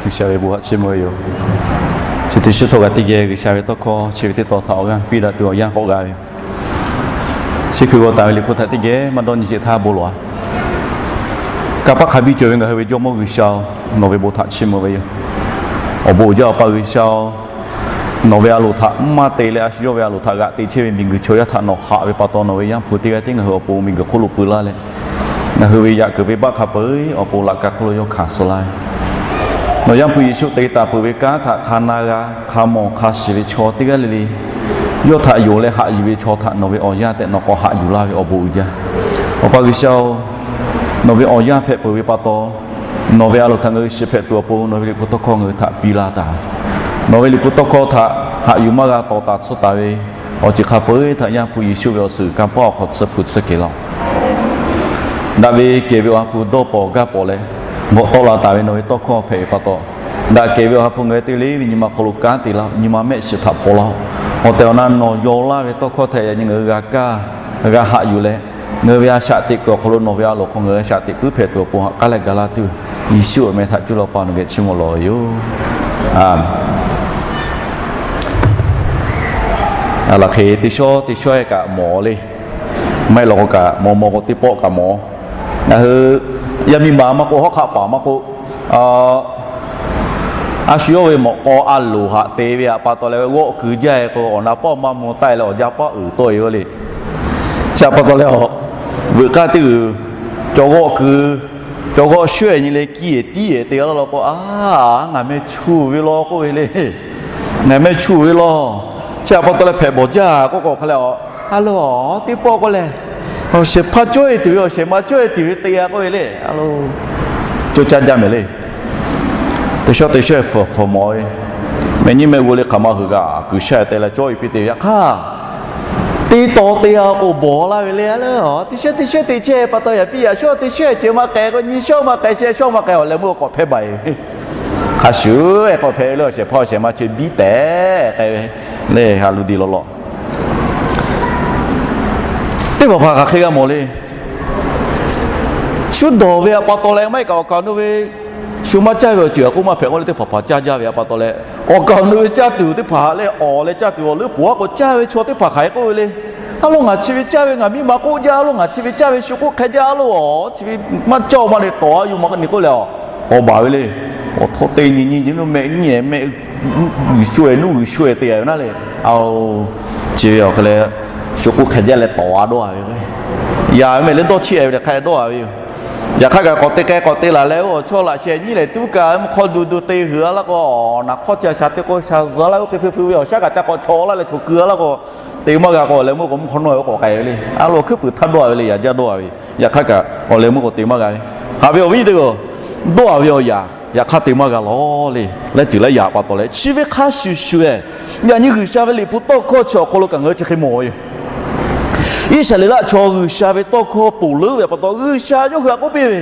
G'uiˬsha ve bon htaꞈ chiˇ mvuh ve yoˬ. Chi teˇ shiˉ htawˇ kaꞈ teˇ geh G'uiˬsha ve tawˇ hkawˇ chi ve teˇ tawn htaꞈ awˬ g'aˇ piˇ daꞈ tuˬ awˬ yanˇ k'awꞈ g'a ve yoˬ. Chi hkui g'aw taˍ ve Liꞈ hpu htaꞈ teˇ geh maˇ dawˇ nyi sheˍ htaˇ bon lawˬ-a. Kanˇ paˆ hk'a biˇ cawˬ ve ngaˬ hui ve Jawˇmawˇ G'uiˬsha-oˬ, nawˬ ve bon htaꞈ chiˇ mvuh ve yoˬ. Awˬ bon uiˍ jaˇ Awˬ pa G'uiˬsha-oˬ, nawˬ ve a loˍ htaꞈ maˇ te leh a shu yawˇ ve a loˍ htaꞈ g'aꞈ te chehˇ ve miˬguiˬ chaw yaˇ htaꞈ nawˬ haꞈ ve pa taw, nawˬ ve Yaˇ hpu teˇ g'aˇ tiˉ ngaˬ hui awˬ pon miˬguiˬ hk'oˆ lo peu laˇ leh, ngaˬ hui ve yaꞈ kuiˬ venˇbaˆ hk'a peu-eˬ awˬ pon laꞈ ka hk'oˆ lo yawˇ hkanˍ suh laˇ ve Nawˬ Yaˇ hpu Yeˍsuˆ te taˍ peuˬ ve kanˉ htaꞈ hk'a na g'a, hk'a mawˬ hk'a shiˍ ve chaw teˇ g'aˇ le le, yawˇ htaꞈ yonˍ leh haꞈ yuˬ ve chaw htaꞈ nawˬ ve awˬ yanˇ tehꞈ nawˬ k'awꞈ haꞈ yuˬ laˇ ve awˬ bon uiˍ jaˇ. Awˬ pa G'uiˬsha-oˬ, nawˬ ve awˬ yanˇ hpehꞈ peuˬ ve pa taw, nawˬ ve a loˍ htaꞈ ngaˬ hui shiˍ hpehꞈ tuˬ awˬ pon nawˬ ve Liꞈ hpu tawˇ hkawˇ ngaˬ hui htaꞈ piˇ laˇ taˍ ve. Nawˬ ve Liꞈ hpu tawˇ hkawˇ htaꞈ haꞈ yuˬ maˇ g'a tawˍ taˍ tsuhˇ taˍ ve awˬ ceuˬ hk'a peu-eˬ htaꞈ Yaˇ hpu Yeˍsuˆ ve awˬ suhˍ kanˇ paˆ awˬ hk'aw tsuhˇ hpu tsuhˇ kehˬ laˇ-oˆ. Daꞈ ve kehˬ ve Awˬ ha hpu dawˇ pawnˍ gaˇ pawnˍ leh, bvuhꞈ tawˆ la taˍ ve nawˬ ve tawˇ hkawˇ hpehꞈ ve pa taw, daꞈ kehˬ ve Awˬ ha hpu ngaˬ hui te le ve nyi ma hk'aw lo kanˉ te laˇ-oˆ. Nyi ma mehˆ shiˍ htaꞈ hpaw laˇ-oˬ. Awˬ tehˬ awˬ na nawˬ yaw laˇ ve tawˇ hkawˇ htaꞈ yaꞈ nyi ngaˬ hui g'a kaˇ, g'a haꞈ yuˬ leh, ngaˬ hui ve a shaꞈ teꞈ kuiˬ awˬ hk'aw lo nawˬ ve a loˍ hk'aw ngaˬ hui a shaꞈ teꞈ puiˉ hpehꞈ tuˬ awˬ pon ha k'aˉ leh ga laˇ tuˬ, Yeˍsuˆ awˬ meh htaꞈ cuˇ leh Awˬ pa nawˬ geh chiˇ mvuh lawˬ ve yoˬ. Aˍmenˍ. Aˬ laˬ hk'e teˇ shawˉ teˇ shawˉ-e kaꞈ mawˬ le. Maˇ heˆ law k'o kaꞈ mawˬ mawˬ k'o teˇ pawˆ kaꞈ mawˬ. Ngaˬ hui yaˇ miˇ ma maˇ k'oˆ, hawˉ hk'aˆ paˍ maˇ k'oˆ, a shu yawˇ ve mawꞈ k'aw a loˍ haꞈ te ve htaꞈ pa taw leh g'awˆ ku jaˇ-e k'o, awˬ na pawˆ maˇ mvuh taˆ-e leh awˬ jaˇ pawˆ uiˍ tawˆ-e ve le. Chi htaꞈ pa taw leh, veuꞈ k'aˇ teˇ g'uiˬ cawˬ g'awˆ ku, cawˬ g'awˆ shawehˇ nyi le kiˇ-e tiˉ-e te g'a laˇ law k'o, a, ngaˬ meh chuˇ ve law k'oˆ ve le. Ngaˬ meh chuˇ ve law. Chi htaꞈ pa taw leh hpehꞈ bawˬ jaˇ k'oˆ k'o hk'a leh, a lo, teˇ pawˆ k'oˆ leh, awˬ shehˍ hpaˇ cawˇ-e tuˬ ve, awˬ shehˍ ma cawˇ-e tuˬ ve te g'a k'oˆ ve le. A lo, cawˇ caˇ jaˇ mehˍ le. Teˇ shawˉ teˇ shawˉ-e hpfuhˍ hpfuhˍ mawˬ ve, meh nyiˇ meh g'uˇ le hk'aˬ ma heuˬ g'a kuiˬ shaˆ te leh cawˇ-e piˇ te ve yaꞈ hk'aˇ, teˇ taw te g'a k'o bawˬ laˇ ve le. A lo, teˇ shawˉ teˇ shawˉ te chehˇ pa taw yaꞈ piˇ yaꞈ shawˉ teˇ shawˉ-e ceh maˇ k'ai k'o, nyiˇ shawˉ maˇ k'ai, shehˆ shawˉ maˇ k'ai, awˬ leh meuˇ k'awꞈ hpehˇ baˬ-e. Hk'a shuˍ-e k'awꞈ hpehꞈ ve le, awˬ shehˍ hpaˇ awˬ shehˍ ma chi biˇ tehꞈ k'ai ve le. Ha lu di law law. Teˇ hpaˍ hpaˍ hk'aˬ hk'e g'a mawˬ le. Shu dawˬ ve htaꞈ pa taw leh maˇ heˆ kaꞈ awˬ kaˍ awˬ nu ve shu maˇ caˇ ve awˬ ceuˬ htaꞈ k'oˆ maˇ hpehꞈ k'oˆ le, teˇ hpaˍ hpaˍ caˇ jaˇ ve htaꞈ pa taw leh, awˬ kaˍ awˬ nu ve caˇ tuˬ teˇ hpaˍ leh awˬ leh caˇ tuˬ awˬ leuˉ poˍ aˉ k'o caˇ ve chaw teˇ hpaˍ hk'aˬ hk'e k'oˆ ve le. A lo, ngaˬ chi ve caˇ ve ngaˬ miˇ ma k'oˆ jaˇ, a lo, ngaˬ chi ve caˇ ve shu k'oˆ hk'e jaˇ, a lo, chi ve maˇ caˇ-oˬ maˇ le, tawˍ a yuˬ ma k'o ni k'oˆ leh, k'awꞈ baˬ ve le. Awˬ htaw te nyi nyi nyi nuˇ meh nyi-e meh, g'uiˬ shu-e nuˇ g'uiˬ shu-e te ve naˉ le. A, chi ve awˬ hk'e leh shu k'oˆ hk'e jaˇ leh tawˍ a dawˇ a ve k'o, yaꞈ ve meh leh dawˇ chiˇ-e ve le hk'a dawˇ a ve yoˬ. Yaꞈ hk'aˇ kaꞈ k'awꞈ te k'ai k'awꞈ te laˬ leh, oˇ awˬ chawˇ laꞈ sheh nyiˉ lehˬ tuˉ kaꞈ mvuhˇ hk'aw duˬ duˬ te heuˬ a laˇ k'o, naˍ hk'awˇ chi a shaˍ te k'o shaˍ zuhˬ a laˇ, oˇ hk'e feu feu ve awˬ shaˉ kaꞈ ca k'awꞈ chaw laˇ leh chaw keu a laˇ k'o, te maˇ g'a k'o awˬ leh meuˇ k'o mvuhˇ hk'aw nawˇ-e k'awꞈ k'ai ve le. A lo, hkuiˉ puiˍ htaˇ dawˇ a ve le, yaꞈ jaˇ dawˇ a ve. Yaꞈ hk'aˇ kaꞈ awˬ leh meuˇ k'o te maˇ g'a ve. Haꞈ ve awˬ viˉ teˇ g'aˇ, dawˇ a ve awˬ yaꞈ yaꞈ hk'aˇ te maˇ g'a lawˬ le. Laiˉ ceuˬ laiˉ yaꞈ pa taw leh chi ve hk'a shuˍ shuˍ-e, yaꞈ nyi G'uiˬsha ve Liꞈ hpu tawˇ hkawˇ chi awˬ hk'aw lo kaꞈ ngaˬ hui chi hk'e mawˬ ve yoˬ. Iˉsaˍreˍlaˆ chaw G'uiˬsha ve tawˇ hkawˇ ponˬ leuˉ ve pa taw, G'uiˬsha yawˇ hui htaꞈ k'oˆ piˇ ve,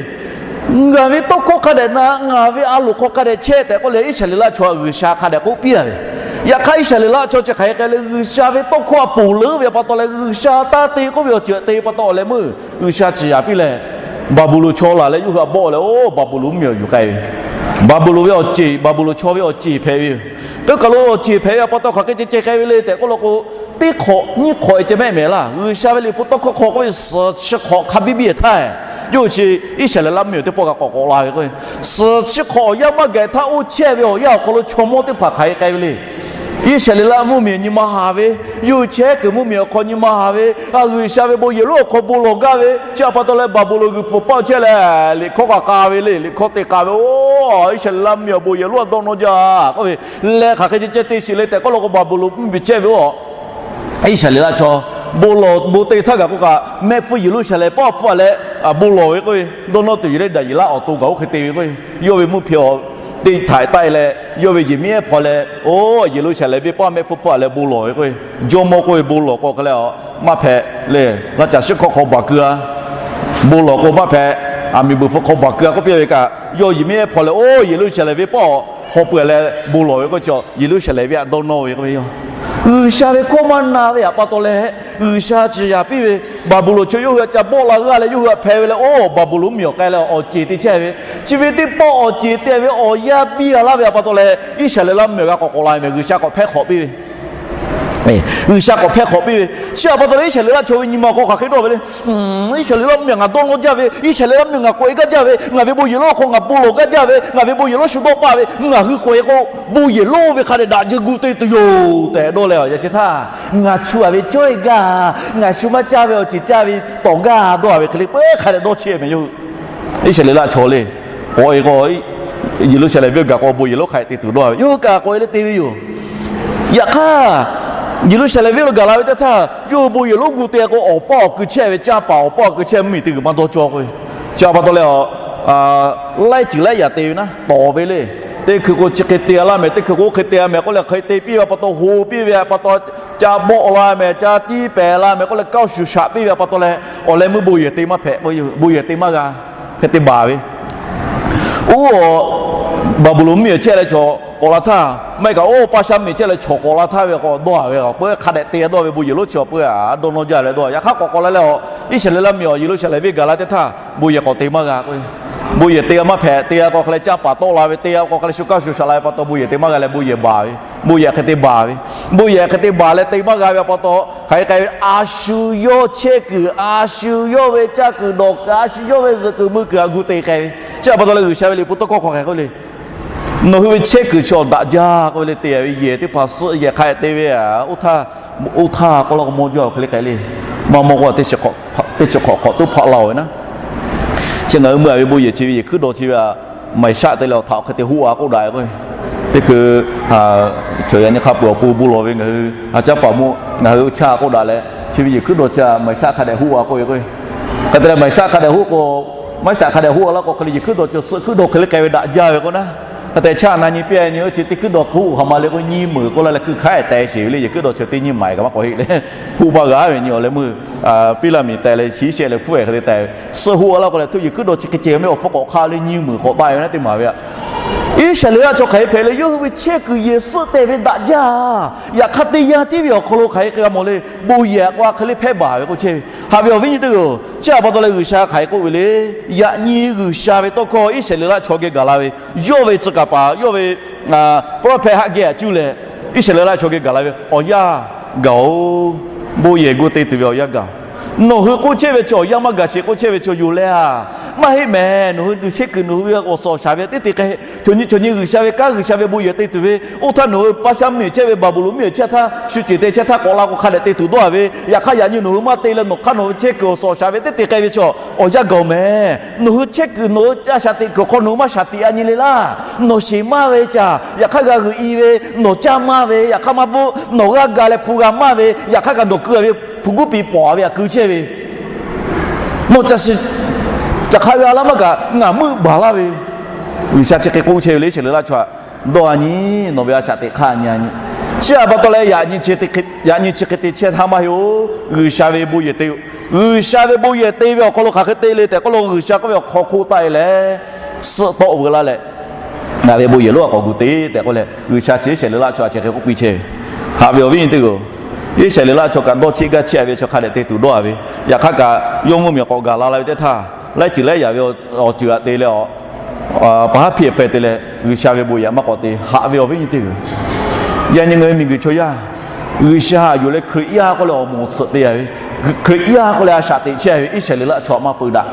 Ngaˬ ve tawˇ hkawˇ hk'a dehꞈ na, ngaˬ ve a loˍ hk'aw hk'a dehꞈ chehˇ tehꞈ k'oˆ leh, Iˉsaˍreˍlaˆ chaw htaꞈ G'uiˬsha hk'a dehꞈ k'oˆ piˇ a ve. Yaꞈ hk'aˇ Iˉsaˍreˍlaˆ chaw chi hk'aˬ hk'e k'ai leh G'uiˬsha ve tawˇ hkawˇ htaꞈ ponˬ leuˉ ve pa taw leh, G'uiˬsha taˇ te k'oˆ ve awˬ ceuˬ te pa taw awˬ leh meuˇ G'uiˬsha ciˍ yaꞈ piˇ leh, Baˍbuˍlonˍ chaw laˬ leh yawˇ hui htaꞈ bawˆ leh, oˇ Baˍbuˍlonˍ mvuhˇmiˬ awˬ yuˬ k'ai ve. Baˍbuˍlonˍ ve awˬ ceˬ, Baˍbuˍlonˍ chaw ve awˬ ceˬ hpehꞈ ve yoˬ. Teˇ kaˬ lo awˬ ceˬ hpehꞈ ve pa taw hk'aˬ hk'e ceh ceh k'ai ve le tehꞈ k'oˆ law k'o, teˇ hk'awꞈ nyiˇ hk'awꞈ-e ceh mehˆ mehˍ laˇ. G'uiˬsha ve Liꞈ hpu tawˇ hkawˇ hk'aw k'oˆ ve, suhˍ chi hk'awꞈ hk'a biˇ biˇ-e htaˇ, yawˇ hui chi Iˉsaˍreˍlaˆ mvuhˇmiˬ teˇ pawˆ kaꞈ k'awꞈ k'awꞈ la ve k'o, suhˍ chi hk'awꞈ awˬ yanˇ maˇ gaˬ htaˇ, oˇ chehˇ ve awˬ yanˇ awˬ hk'aw lo chaw mawˇ teˇ hpaˍ hk'aˬ hk'e k'ai ve le. Iˉsaˍreˍlaˆ mvuhˇmiˬ nyi ma haˍ ve, yawˇ hui chehˇ kuiˬ mvuhˇmiˬ awˬ hk'aw nyi ma haˍ ve, a, G'uiˬsha ve bon yehˬ lonˉ awˬ hk'aw bon lawˬ gaˇ ve, chi htaꞈ pa taw leh Baˍbuˍlonˍ g'uiˬ pfuhˍ paˇ chehˇ leh liꞈ hkawˇ k'a k'a ve le. Liꞈ hkawˇ te k'a ve, oˇ, Iˉsaˍreˍlaˆ mvuhˇmiˬ awˬ bon yehˬ lonˉ a dawˇ nawˇ jaˇ k'oˆ ve, leh hk'aˬ hk'e ceh ceh te shiˍ le tehꞈ k'oˆ law k'o, Baˍbuˍlonˍ mvuhˇmiˬ chehˇ ve oˇ Iˉsaˍreˍlaˆ chaw bon lawˬ bon te htaˇ kaꞈ k'oˆ kaꞈ, mehˆ hpfuhˇ Yeˍruˆsaˍlehnˍ pawˆ hpfuhˇ a leh bon lawˬ ve k'o, dawˇ nawˇ tuˬ yoˬ leh Daˍyeˍlaˆ awˬ to gaˬ oˇ hk'e te ve k'o, yawˇ ve mvuhˇ hpehꞈ awˬ teˇ htaiꞈ taˆ e leh, yawˇ ve yehˬ miˉ ehˉ hpaw leh, oˇ Yeˍruˆsaˍlehnˍ venˇ pawˆ mehˆ hpfuhˇ hpfuhˇ a leh bon lawˬ ve k'o, jawˇmawˇ k'oˆ ve bon lawˬ k'o hk'e leh a, maˇ hpehꞈ le. Laˇ caˬ shiˉ hkawˇ hk'aw baˬ keu a, bon lawˬ k'o maˇ hpehꞈ, aˬ miˍ beuˬ hpfuh hk'aw baˬ keu a k'oˆ piˇ ve kaꞈ, yawˇ yehˬ miˉ ehˉ hpaw leh, oˇ Yeˍruˆsaˍlehnˍ venˇ pawˆ hpaw peuˬ a leh bon lawˬ ve k'o, chaw Yeˍruˆsaˍlehnˍ venˇ a dawˇ nawˇ ve k'oˆ ve yoˬ. G'uiˬsha ve hkawˇ maˇ na ve htaꞈ pa taw leh, G'uiˬsha ciˍ yaˍ piˇ ve, Baˍbuˍlonˍ chaw yawˇ hui htaꞈ ca bawˆ la g'aˇ leh yawˇ hui htaꞈ hpeh ve leh, oˇ Baˍbuˍlonˍ mvuhˇmiˬ awˬ k'ai leh awˬ ceˬ te chehˇ ve, Chi ve teˇ pawˆ awˬ ceˬ te ve awˬ yanˇ biˇ a laˇ ve awˬ pa taw leh, Iˉsaˍreˍlaˆ mvuhˇmiˬ awˬ g'a k'awꞈ k'awꞈ la meh G'uiˬsha k'awꞈ hpehˇ hk'awꞈ piˇ ve, G'uiˬsha k'awꞈ hpehˇ hk'awꞈ piˇ ve. Chi awˬ pa taw leh Iˉsaˍreˍlaˆ chaw ve nyi ma hk'aw hk'aˬ hk'e dawˇ ve le. Iˉsaˍreˍlaˆ mvuhˇmiˬ ngaˬ dawˇ nawˇ jaˇ ve, Iˉsaˍreˍlaˆ mvuhˇmiˬ ngaˬ k'awꞈ e gaˇ jaˇ ve, ngaˬ ve bon yehˬ lonˉ hk'aw ngaˬ bon lawˬ gaˇ jaˇ ve, ngaˬ ve bon yehˬ lonˉ shu dawˇ paˇ ve, ngaˬ hui k'awꞈ e k'o, bon yehˬ lonˉ ve hk'a dehꞈ daꞈ jaˇ gu te tuˬ yoˬ tehꞈ dawˇ leh, yaꞈ sheh htaˇ, ngaˬ chu a ve cawˇ e gaˇ, ngaˬ shu maˇ caˇ ve awˬ ceˬ caˇ ve tawˍ gaˇ dawˇ ve hk'e le, peuˬ hk'a dehꞈ dawˇ chehˇ meh yoˬ. Iˉsaˍreˍlaˆ chaw le, k'awꞈ e k'o, Yeˍruˆsaˍlehnˍ venˇ gaˬ k'o bon yehˬ lonˉ hk'a dehꞈ te tuˬ dawˇ ve, yawˇ hui kaꞈ k'awꞈ e leh te ve yoˬ. Yaꞈ hk'aˇ, Yeˍruˆsaˍlehnˍ venˇ lo gaˬ la ve teˇ htaˇ, yawˇ hui bon yehˬ lonˉ gu te k'o, awˬ paˇ awˬ kui chehˇ ve caˇ paˍ awˬ paˇ awˬ kui chehˇ mvuhˇmiˬ te g'uiˬ maˇ dawˇ cawˇ k'o, chi awˬ pa taw leh, laiˉ ceuˬ laiˉ yaꞈ te ve naˉ tawˍ ve le. Teˇ hkui k'o chi hk'e te a laˇ meh, teˇ hkui k'o oˇ hk'e te a meh k'oˆ leh, hk'e te piˇ ve awˬ pa taw, ho piˇ ve awˬ pa taw, ca bawˆ la meh, ca tiˇ pehˍ la meh k'oˆ leh, kaˇ shuˍ shaꞈ piˇ ve awˬ pa taw leh, awˬ leh meuˇ bon yehˬ te maˇ hpehꞈ, bon yehˬ te maˇ g'a, hk'e te baˬ ve. Oˇ, Baˍbuˍlonˍ mvuhˇmiˬ chehˇ leh chaw k'awꞈ la htaˇ, maˇ heˆ kaꞈ oˇ Paˇshaˆ mvuhˇmiˬ chehˇ leh chaw k'awꞈ la htaˇ ve k'awꞈ dawˇ a ve, peuˬ hk'a dehꞈ te dawˇ ve bon yehˬ lonˉ chi awˬ peuˬ a dawˇ nawˇ jaˇ leh dawˇ. Yaꞈ hk'aˇ k'awꞈ k'awꞈ la leh, Iˉsaˍreˍlaˆ mvuhˇmiˬ awˬ Yeˍruˆsaˍlehnˍ venˇ gaˬ la teˇ htaˇ, bon yehˬ k'awꞈ te maˇ g'a k'o, bon yehˬ te maˇ hpehꞈ, te a k'o hk'e leh caˇ paˍ tawˆ la ve, te a k'o hk'e leh shu kaˇ shuˍ shaꞈ la ve pa taw bon yehˬ te maˇ g'a leh bon yehˬ baˬ ve, bon yehˬ hk'e te baˬ ve, bon yehˬ hk'e te baˬ leh te maˇ g'a ve awˬ pa taw hk'aˬ hk'e k'ai ve, a shu yawˇ chehˇ kuiˬ, a shu yawˇ ve caˇ kuiˬ dawˬ kuiˬ, a shu yawˇ ve zuhꞈ kuiˬ mui kuiˬ a gu te k'ai ve. Chi awˬ pa taw leh G'uiˬsha ve liꞈ hpu tawˇ hkawˇ hk'aˬ hk'e k'oˆ le, nawˬ hui ve chehˇ kuiˬ chi awˬ daꞈ jaˇ k'oˆ ve le, te ve yehˬ teˇ hpaˍ suhˆ yehˬ hk'a te ve, oˇ htaˇ, oˇ htaˇ k'oˆ la k'o mawˇ jawˇ hk'e le k'ai le. Maˇ mawˇ k'o teˇ chi hk'awꞈ hk'awꞈ toˉ hpaˆ la-oˬ ve naˉ. Chi ngaˬ hui mui a ve bon yehˬ chi ve yehˬ hkuiˉ dawˬ chi ve a, Maiˍsaˆ te leh awˬ htaꞈ awˬ hk'e te hoˆ a k'oˆ daꞈ ve k'o, teˇ hkui chaw yaꞈ nyi hk'a peuˬ awˬ pon bon lawˬ ve ngaˬ hui a caˉ paˍ mawˇ ngaˬ hui chaˇ k'oˆ daꞈ leh, chi ve yehˬ hkuiˉ dawˬ chi a Maiˍsaˆ hk'a dehꞈ hoˆ a k'oˆ ve k'o, hk'e te leh Maiˍsaˆ hk'a dehꞈ hoˆ k'o, Maiˍsaˆ hk'a dehꞈ hoˆ a laˇ k'o hk'e le yehˬ hkuiˉ dawˬ chi suhˆ hkuiˉ dawˬ hk'e le k'ai ve daꞈ jaˇ ve k'o naˉ. Hk'e te chaˇ na nyi piˇ a nyi oˇ chi teˇ hkuiˉ dawˬ hk'e hoˆ hk'aˬ ma le k'o nyiˇ meunˍ k'oˆ la leh hkui hk'aˉ e teh sheˍ ve le, yehˬ hkuiˉ dawˬ chi teˇ nyiˇ maˍ kaꞈ maˇ k'awꞈ heˆ le. Hoˆ maˇ g'a ve nyi awˬ leh meuˇ piˇ laˇ miˬ teh leh chi shehˆ leh hpuˇ e hk'e te teh ve, suhˆ hoˆ a laˇ k'o leh hto yehˬ hkuiˉ dawˬ chi hk'e ceh meh awˬ hpfuhˇ k'awꞈ hk'a le nyiˇ meunˍ k'awꞈ taˆ e ve naˉ teˇ maˍ ve a. Iˉsaˍreˍlaˆ chaw hk'aˬ hk'e hpehꞈ le, yawˇ hui ve chehˇ kuiˬ yehˬ suhˆ te ve daꞈ jaˇ. Yaꞈ hk'aˇ teˇ yanˇ tiˉ ve awˬ hk'aw lo hk'aˬ hk'e k'ai g'a mawˬ le, bon yehˬ k'o a hk'e le hpehˇ baˬ ve k'o chehˇ ve. Haꞈ ve awˬ viˉ nyi teˇ g'aˇ-oˬ, chi awˬ pa taw leh G'uiˬsha hk'aˬ hk'e k'oˆ ve le, yaꞈ nyi G'uiˬsha ve tawˇ hkawˇ Iˉsaˍreˍlaˆ chaw geh gaˬ la ve, yawˇ ve tcuh kaˍ paˍ, yawˇ ve prophet Haˍgeˇ htaꞈ cuˇ leh, Iˉsaˍreˍlaˆ chaw geh gaˬ la ve awˬ yanˇ gaˬ-oˬ, bon yehˬ gu te tuˬ ve awˬ yanˇ gaˬ. Nawˬ hui k'oˆ chehˇ ve chaw awˬ yanˇ maˇ gaˬ sheˍ k'oˆ chehˇ ve chaw yoˬ leh a, maˇ heˆ mehˍ. Nawˬ hui chehˇ kuiˬ nawˬ hui ve awˬ suhˍ awˬ shaˍ ve teˇ te k'ai, chaw nyi chaw nyi G'uiˬsha ve kanˉ G'uiˬsha ve bon yehˬ te tuˬ ve, oˇ htaˇ nawˬ hui Paˇshaˆ mvuhˇmiˬ chehˇ ve Baˍbuˍlonˍ mvuhˇmiˬ chehˇ htaˇ shu ceuˬ te chehˇ htaˇ k'awꞈ la k'o hk'a dehꞈ te tuˬ dawˇ a ve, yaꞈ hk'aˇ yaꞈ nyi nawˬ hui maˇ te leh nawˬ hk'aˇ nawˬ hui chehˇ kuiˬ awˬ suhˍ awˬ shaˍ ve teˇ te k'ai ve chaw awˬ yanˇ gaˬ-oˬ mehˍ. Nawˬ hui chehˇ kuiˬ nawˬ hui a shaꞈ teꞈ kuiˬ awˬ hk'aw nawˬ hui maˇ shaꞈ teꞈ a nyi le laˇ. Nawˬ sheˍ maˇ ve caꞈ yaꞈ hk'aˇ g'a g'euꞈ i ve, nawˬ caˇ maˇ ve yaꞈ hk'aˇ maˇ bvuhˆ, nawˬ g'aˇ ga leh hpu g'a maˇ ve yaꞈ hk'aˇ kaꞈ nawˬ keu a ve hpu guˉ piˍ pawˍ a ve yaꞈ keu chehˇ ve, nawˬ caꞈ shiˍ caꞈ hk'a g'a laˇ maˇ kaꞈ ngaˬ meuˆ baˬ laˇ ve, G'uiˬsha chi hk'e k'oˆ chehˇ ve le, Iˉsaˍreˍlaˆ chaw a. Dawˇ a nyi, nawˬ ve a shaꞈ teꞈ hk'aˇ nyi a nyi. Chi awˬ pa taw leh yaꞈ nyi chi hk'e te chehˇ htaˇ maˇ heˆ-oˬ, G'uiˬsha ve bon yehˬ te-o. G'uiˬsha ve bon yehˬ te ve awˬ hk'aw lo hk'aˬ hk'e te le tehꞈ k'oˆ lo, G'uiˬsha k'oˆ ve awˬ hk'aw hk'oˆ taˆ e leh suhˆ tawˆ veu laˇ leh, ngaˬ ve bon yehˬ lonˉ a k'awꞈ gu te tehꞈ k'oˆ leh, G'uiˬsha chi Iˉsaˍreˍlaˆ chaw a chi hk'e k'oˆ piˇ chehˇ ve. Haꞈ ve awˬ viˉ nyi teˇ g'aˇ-oˬ, Iˉsaˍreˍlaˆ chaw kaꞈ dawˇ cheˆ gaˇ cheˆ a ve chaw hk'a dehꞈ te tuˬ dawˇ a ve, yaꞈ hk'aˇ kaꞈ yawˇ mvuhˇmiˬ k'awꞈ gaˬ la la ve teˇ htaˇ, laiˉ ceuˬ laiˉ yaꞈ ve awˬ ceuˬ htaꞈ te leh, paˍ haˉ hpiˇ hpfuhˇ te leh G'uiˬsha ve bon yehˬ maˇ k'awꞈ te. Haꞈ ve awˬ viˉ nyi teˇ g'aˇ, yaꞈ nyi ngaˬ hui miˬguiˬ chaw yaˇ, G'uiˬsha htaꞈ yonˍ leh Hkriꞈ yaˇ k'oˆ leh awˬ moˍ suhˍ te a ve, Hkriꞈ yaˇ k'oˆ leh a shaꞈ teꞈ chehˇ a ve Iˉsaˍreˍlaˆ chaw htaꞈ maˇ peu daꞈ.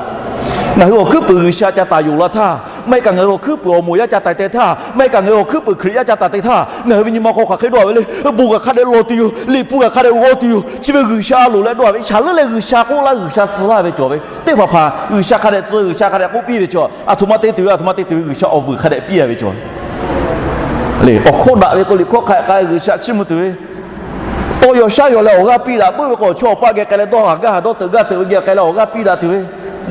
Ngaˬ hui awˬ hkuiˉ puiˍ G'uiˬsha ca taˍ yonˍ la htaˇ, maˇ heˆ kaꞈ ngaˬ hui awˬ hkuiˉ puiˍ awˬ moˍ yaˇ ca taˍ te htaˇ, maˇ heˆ kaꞈ ngaˬ hui awˬ hkuiˉ puiˍ Hkriꞈ yaˇ ca taˍ te htaˇ, ngaˬ hui ve nyi ma hk'aw hk'aˬ hk'e dawˇ a ve le. Bon kaꞈ hk'a dehꞈ lawˬ tuˬ yoˬ, liꞈ hpu kaꞈ hk'a dehꞈ g'aw tuˬ yoˬ, chi ve G'uiˬsha loˍ leh dawˇ a ve shaˍ leuˉ leh G'uiˬsha k'oˆ laˇ G'uiˬsha tcuh laˇ ve cawˬ ve teˇ hpaˍ hpaˍ G'uiˬsha hk'a dehꞈ tcuh, G'uiˬsha hk'a dehꞈ k'oˆ piˇ ve chaw, a htoꞈ ma te tuˬ ve, a htoꞈ ma te tuˬ ve G'uiˬsha awˬ vuiˬ hk'a dehꞈ piˇ a ve cawˬ ve. Awˬ hkawˇ daꞈ ve k'o liꞈ hkawˇ hk'a dehꞈ k'ai G'uiˬsha chiˇ mvuh tuˬ ve, tawˇ yaw shaˉ yaw leh awˬ g'aˇ piˇ daꞈ puiˉ ve k'o, chaw awˬ paˆ geh k'ai leh dawˇ haˍ gaˇ haˍ, dawˇ teuꞈ gaˇ teuꞈ ve geh k'ai leh awˬ g'aˇ piˇ daꞈ tuˬ ve,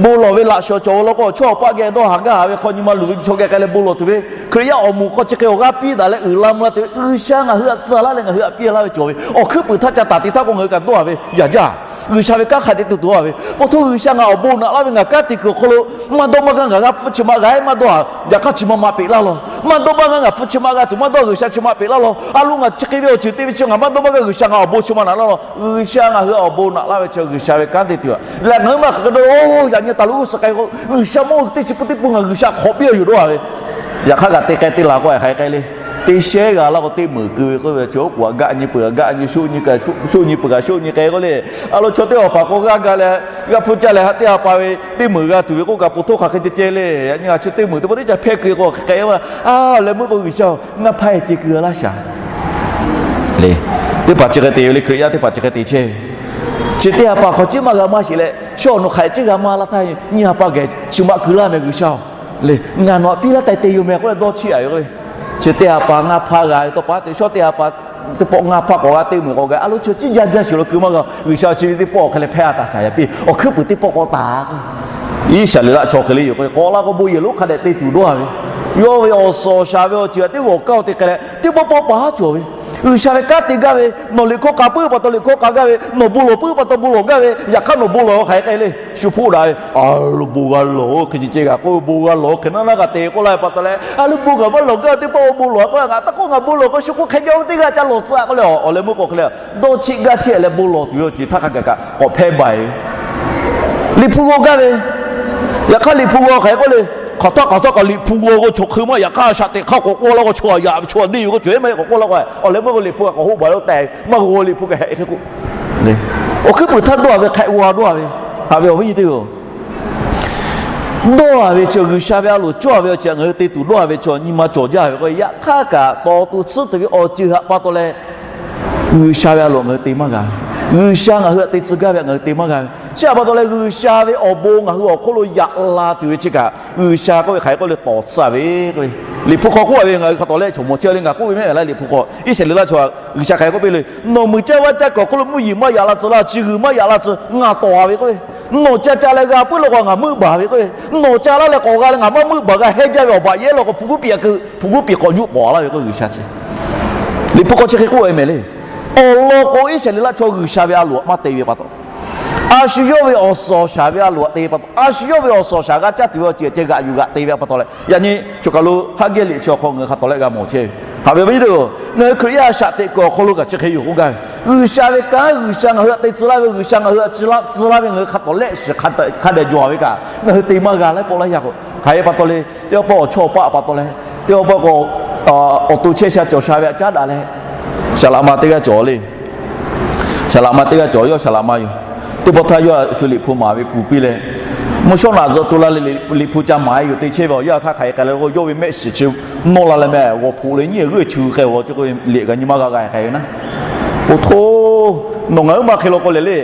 bon lawˬ ve laꞈ shawnˍ cawˬ ve law k'o, chaw awˬ paˆ geh dawˇ haˍ gaˇ haˍ ve hk'aw nyi ma luˬ ve chaw geh k'ai leh bon lawˬ tuˬ ve, Hkriꞈ yaˇ awˬ moˍ hk'aw chi hk'e awˬ g'aˇ piˇ daꞈ leh uiˍ la mvuh la tuˬ ve, G'uiˬsha ngaˬ hui htaꞈ tcuh laˇ leh ngaˬ hui htaꞈ piˇ laˇ ve cawˬ ve, awˬ hkuiˉ puiˍ htaˇ ca taˍ te htaˇ k'o ngaˬ hui kaꞈ dawˇ haˍ ve yaꞈ jaˇ. G'uiˬsha ve kanˉ hk'a dehꞈ te tuˬ dawˇ ve. Pa taw G'uiˬsha ngaˬ awˬ bon naꞈ laˇ ve ngaˬ kanˉ te kuiˬ awˬ hk'aw lo, maˇ dawˇ maˇ g'aˇ ngaˬ g'a hpu chi ma g'a-e maˇ dawˇ a, yaꞈ hk'aˇ chi ma ma peꞈ laˇ law. Maˇ dawˇ maˇ g'aˇ ngaˬ hpu chi ma g'a tuˬ maˇ dawˇ, G'uiˬsha chi ma peꞈ laˇ law. A lo ngaˬ chi hk'e ve awˬ ceuˬ te ve chi ngaˬ maˇ dawˇ maˇ g'aˇ G'uiˬsha ngaˬ awˬ bon chi ma naꞈ laˇ law. G'uiˬsha ngaˬ hui awˬ bon naꞈ laˇ ve chi G'uiˬsha ve kanˉ te tuˬ a. Lehˬ ngaˬ hui maˇ hk'aˬ hk'e dawˇ, yaꞈ nyi taˍ lo g'uˇ suhˍ k'ai k'o, G'uiˬsha mawˇ teˇ chi pun teˇ pun ngaˬ G'uiˬsha hk'awꞈ piˇ a yoˬ dawˇ a ve. Yaꞈ hk'aˇ kaꞈ te k'ai te la k'o a hk'aˬ hk'e k'ai le. Teˇ sheˉ g'a laˇ k'o teˇ meunˍ keu ve k'oˆ ve chi oˉ k'oˍ a gaˆ nyi peuˬ a gaˆ nyi, shoˆ nyi kaꞈ shoˆ nyi peuˬ kaꞈ shoˆ nyi k'ai k'oˆ le. A lo chaw teˇ awˬ paˍ k'o g'aˇ ga leh g'a hpu caˇ leh ha teˇ ha pa ve teˇ meunˍ g'a tuˬ ve k'oˆ kaꞈ po htoˇ hk'aˬ hk'e te ceh le. Yaꞈ nyi ngaˬ chi teˇ meunˍ teˇ pon teˇ caˇ hpehˇ keu k'o hk'e k'ai ve. A, leh meuˇ k'o G'uiˬsha-oˬ, ngaˇ hpaˇ e ce keu laˇ shaˍ le. Teˇ hpaˍ chi hk'e te ve le, Hkriꞈ yaˇ teˇ hpaˍ chi hk'e te chehˇ ve. Chi teˇ ha pa hk'aw ciˉ maˇ g'a maˇ sheˍ leh, shawˉ awˬ nu hk'aꞈ ciˉ g'a maˇ laˇ htaˇ, nyiˇ ha pa geh chi ma keu laˇ meh G'uiˬsha-oˬ le. Ngaˬ nawˬ htaꞈ piˇ laˇ taˍ te yoˬ meh k'oˆ leh dawˇ chiˇ a ve k'o, chi teˇ ha pa ngaˇ hpaˇ g'a ve tawˇ pa te shawˉ teˇ ha pa teˇ pawˆ ngaˇ hpaˇ k'awꞈ g'a teˇ meunˍ k'awꞈ g'a a lo chi ciˉ jaˇ jaˇ sheˍ lo keu maˇ g'a. G'uiˬsha chi ve teˇ pawˆ awˬ hk'e leh hpehˇ a taˍ shaˍ yaꞈ piˇ awˬ hkuiˉ puiˍ teˇ pawˆ k'awꞈ taˍ Iˉsaˍreˍlaˆ chaw hk'e le yoˬ k'o, k'awꞈ la k'o bon yehˬ lonˉ hk'a dehꞈ te tuˬ dawˇ a ve. Yawˇ ve awˬ suhˍ awˬ shaˍ ve awˬ ceuˬ htaꞈ teˇ g'awˬ kaˇ-o te k'ai leh, teˇ pawˆ pawˆ paˍ haˉ cawˬ ve. G'uiˬsha ve kanˉ te gaˇ ve, nawˬ liꞈ hkawˇ k'a puiˉ pa taw liꞈ hkawˇ k'a gaˇ ve, nawˬ bon lawˬ puiˉ pa taw bon lawˬ gaˇ ve, yaꞈ hk'aˇ nawˬ bon lawˬ hk'aˬ hk'e k'ai le. Shu hpoˆ daꞈ ve, a lo bon g'a lawˬ-oˬ hk'e ce ce g'a k'oˆ ve, bon g'a lawˬ-oˬ hk'e naˉ naˉ g'a te k'oˆ laˇ ve pa taw leh, a lo bon gaˬ maˇ lawˬ gaˇ ve teˇ pawˆ bon lawˬ k'oˆ, ngaˬ taˇ k'oˆ ngaˬ bon lawˬ k'o shu k'oˆ hk'e jaˇ ve teˇ g'aˇ ca lawˬ tcuh a k'oˆ leh, awˬ leh meuˇ k'o hk'e le, dawˇ cheˆ gaˇ cheˆ leh bon lawˬ tuˬ ve awˬ ceuˬ htaˇ hk'a gaˬ kaꞈ k'awꞈ hpehˇ baˬ e ve. Liꞈ hpu g'aw gaˇ ve, yaꞈ hk'aˇ liꞈ hpu g'aw hk'aˬ hk'e k'oˆ le, hk'aˬ htaˇ hk'aˬ htaˇ kaꞈ liꞈ hpu g'aw k'o chaw hk'eun maˇ, yaꞈ hk'aˇ shaꞈ teꞈ hk'aˇ k'awꞈ k'oˆ laˇ k'o chaw yaꞈ ve chaw deˇ ve k'o cawˬ maˇ k'awꞈ k'oˆ laˇ k'o, awˬ leh meuˇ k'o liꞈ hpu kaꞈ k'awꞈ hoˆ baˬ lo tehꞈ maˇ g'aw liꞈ hpu kaꞈ hehꞈ hk'e k'o, awˬ hkuiˉ puiˍ htaˇ dawˇ a ve hk'e g'aw dawˇ a ve, haꞈ ve awˬ viˉ nyi teˇ-oˬ. Dawˇ a ve chi G'uiˬsha ve a loˍ cawˇ a ve awˬ ceuˬ ngaˬ hui te tuˬ dawˇ a ve chaw nyi ma cawˬ jaˇ ve k'o, yaꞈ hk'aˇ kaꞈ tawˍ tuˬ tsuhˉ tuˬ ve awˬ ceuˬ htaꞈ pa taw leh, G'uiˬsha ve a loˍ ngaˬ hui te maˇ g'a ve. G'uiˬsha ngaˬ hui htaꞈ te tcuh gaˇ ve htaꞈ ngaˬ hui te maˇ g'a ve. Chi htaꞈ pa taw leh G'uiˬsha ve awˬ bon ngaˬ hui awˬ hk'oˆ lo yaꞈ la tuˬ ve chi kaꞈ, G'uiˬsha k'oˆ ve hk'aˬ hk'e k'oˆ le tawˍ tsuhˇ ve k'o, liꞈ hpu hk'aw k'oˆ a ve ngaˬ hui hk'a tawˍ leh chaw mawˬ chehˇ le ngaˬ k'oˆ ve mehˆ laˇ liꞈ hpu k'o, Iˉsaˍreˍlaˆ chaw G'uiˬsha hk'aˬ hk'e k'oˆ piˇ le, nawˬ muiˬ caˇ vaˇ caˇ kuiˬ awˬ hk'oˆ lo mvuhˇ yeˬ maˇ yaꞈ la tcuh laˇ, chi g'uiˬ maˇ yaꞈ la tcuh, ngaˬ tawˍ a ve k'oˆ ve. Nawˬ ca ca leh g'a puiˉ lo k'o ngaˬ meuˆ baˬ ve k'oˆ ve. Nawˬ ca laˇ leh k'awꞈ g'a leh ngaˬ maˇ meuˆ baˬ g'a hehˇ jaˇ ve awˬ baꞈ yehˇ law k'o hpu g'uˇ piˍ a keu, hpu g'uˇ piˍ k'awꞈ juˆ k'awꞈ laˇ ve k'o G'uiˬsha chi liꞈ hpu hk'aw chi hk'e k'oˆ ve mehˍ le. Awˬ lawn k'o Iˉsaˍreˍlaˆ chaw G'uiˬsha ve a loˍ maˇ te ve pa taw, a shu yawˇ ve awˬ suhˍ awˬ shaˍ ve a loˍ htaꞈ te pa taw, a shu yawˇ ve awˬ suhˍ awˬ shaˍ g'a caˇ tuˬ ve awˬ ceuˬ ceh g'aꞈ yuˬ g'aꞈ te ve pa taw leh, yaꞈ nyi choˬ kaˬ lo Haˉgehˇ liꞈ chi awˬ hk'aw ngaˬ hui hk'a tawˍ leh g'a mawˬ chehˇ ve. Haꞈ ve awˬ viˉ nyi teˇ-oˬ, ngaˬ hui Hkriꞈ yaˇ shaꞈ teꞈ kuiˬ awˬ hk'aw lo kaꞈ chi hk'e yoˬ k'oˆ gaˇ ve, G'uiˬsha ve kanˉ G'uiˬsha ngaˬ hui htaꞈ te tcuh laˇ ve, G'uiˬsha ngaˬ hui htaꞈ tcuh laˇ ve ngaˬ hui hk'a tawˍ lehˆ shiˍ hk'a dehꞈ jaw ve kaꞈ ngaˬ hui te maˇ g'a leh pawˆ laˇ yaˇ k'o, hk'aˬ hk'e pa taw le, teˇ pawˆ awˬ chawˇ paˆ pa taw leh, teˇ pawˆ k'o awˬ to chehˇ sha cawˬ sha ve htaꞈ caˉ daꞈ leh, saˍ laꞈ ma teˇ g'aˇ cawˬ le. Saˍ laꞈ ma teˇ g'aˇ cawˬ, yawˇ saˍ laꞈ ma yoˬ. Teˇ pawˆ htaˇ yawˇ shu liꞈ hpu maˍ ve kuˬ piˇ leh, mvuhˇ shawˉ naꞈ zuhꞈ to la leh liꞈ hpu ca maˍ e yoˬ te chehˇ ve awˬ yanˇ htaˇ hk'aˬ hk'e k'ai leh k'o, yawˇ ve mehˆ shiˍ chi nawˇ la leh meh g'awˬ hpoꞈ leh nyiˇ g'uˇ e chu k'ai g'awˬ ce k'o, liꞈ kaꞈ nyi ma g'a g'a k'ai ve naˉ. Oˇ htoˇ, nawˬ ngaˬ huiˉ ma hk'e law k'o lehˬ le,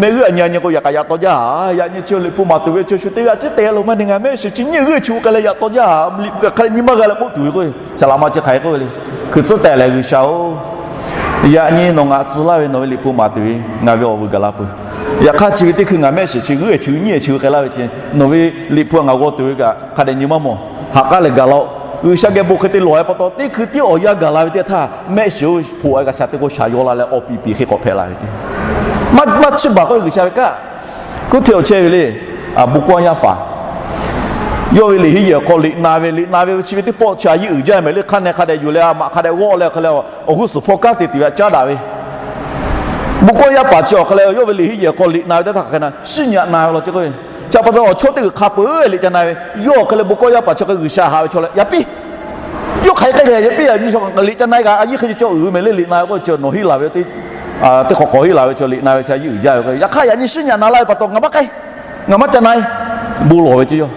mehˆ g'uˇ a nyi a nyi k'o yaꞈ kaꞈ yaꞈ taw jaˇ. Yaꞈ nyi chi liꞈ hpu maˍ tuˬ ve chi shu teˇ g'aˇ ciˉ te lo maˇ ne, ngaˬ mehˆ shiˍ chi nyiˇ g'uˇ e chu k'ai leh yaꞈ taw jaˇ. Liꞈ hpu kaꞈ hk'a leh nyi ma g'a leh k'oˆ tuˬ ve k'o, saˍ laꞈ ma chi hk'aˬ hk'e k'oˆ ve le. Hkui tcuhˉ tehꞈ lehˬ G'uiˬsha-oˬ, yaꞈ nyi nawˬ ngaˬ tcuh laˇ ve nawˬ ve liꞈ hpu maˍ tuˬ ve ngaˬ ve awˬ vuiˬ gaˬ la peuˬ. Yaꞈ hk'aˇ chi ve teˇ hkui ngaˬ mehˆ shiˍ chi g'uˇ e chu nyiˇ e chu k'ai laˇ ve chi, nawˬ ve liꞈ hpu ngaˬ g'aw tuˬ ve kaꞈ hk'a dehꞈ nyi maˇ mawˬ. Ha k'aˉ leh gaˬ la-oˬ. G'uiˬsha geh bon hk'e te lawˬ e pa taw teˇ hkui tiˉ awˬ yanˇ gaˬ la ve teˇ htaˇ mehˆ shiˍ-oˬ hpoꞈ e kaꞈ shaˍ te k'o shaˍ yaw la leh awˬ piˍ piˍ hk'e k'awꞈ hpehꞈ la ve. Maˇ chiˇ baˬ k'oˆ ve G'uiˬsha ve kanˉ kuˉ hteˇ awˬ chehˇ ve le. Bon kawˇ yaˇ paˍ, yawˇ ve liꞈ henˇ yehˬ awˬ hk'aw liꞈ na ve, liꞈ na ve chi ve teˇ pawˆ chi a yiˇ uiˍ jaˇ mehˍ le. Hk'a neh hk'a dehꞈ yuˬ leh a maꞈ hk'a dehꞈ g'awˆ leh hk'e leh awˬ g'uˇ suhˍ hpawˇ kanˉ te tuˬ ve htaꞈ caˉ daꞈ ve. Bon kawˇ yaˇ paˍ chi awˬ hk'e leh yawˇ ve liꞈ henˇ yehˬ awˬ hk'aw liꞈ na ve teˇ htaˇ hk'aˬ hk'e na shiˉ nyi aꞈ na ve law ce k'oˆ ve. Chi pa taw awˬ chawˇ teˇ g'uiˬ hk'a peuˬ liꞈ ca na ve, yawˇ awˬ hk'e leh bon kawˇ yaˇ paˍ chi hk'e G'uiˬsha haꞈ ve chaw leh yaꞈ piˇ yawˇ hk'aˬ hk'e k'ai leh yaꞈ piˇ a nyi shaw liꞈ ca na e kaꞈ a yiˇ hk'e cawˇ uiˍ ve mehˍ le. Liꞈ na ve k'o chi nawˬ henˇ laˬ ve teˇ hk'awꞈ hk'awꞈ henˇ laˬ ve chi liꞈ na ve chi a yiˇ uiˍ jaˇ ve k'o, yaꞈ hk'aˇ yaꞈ nyi shiˉ nyi aꞈ na laˇ ve pa taw ngaˬ maˇ k'ai, ngaˬ maˇ ca na e. Bon lawˬ ve ce yawˇ,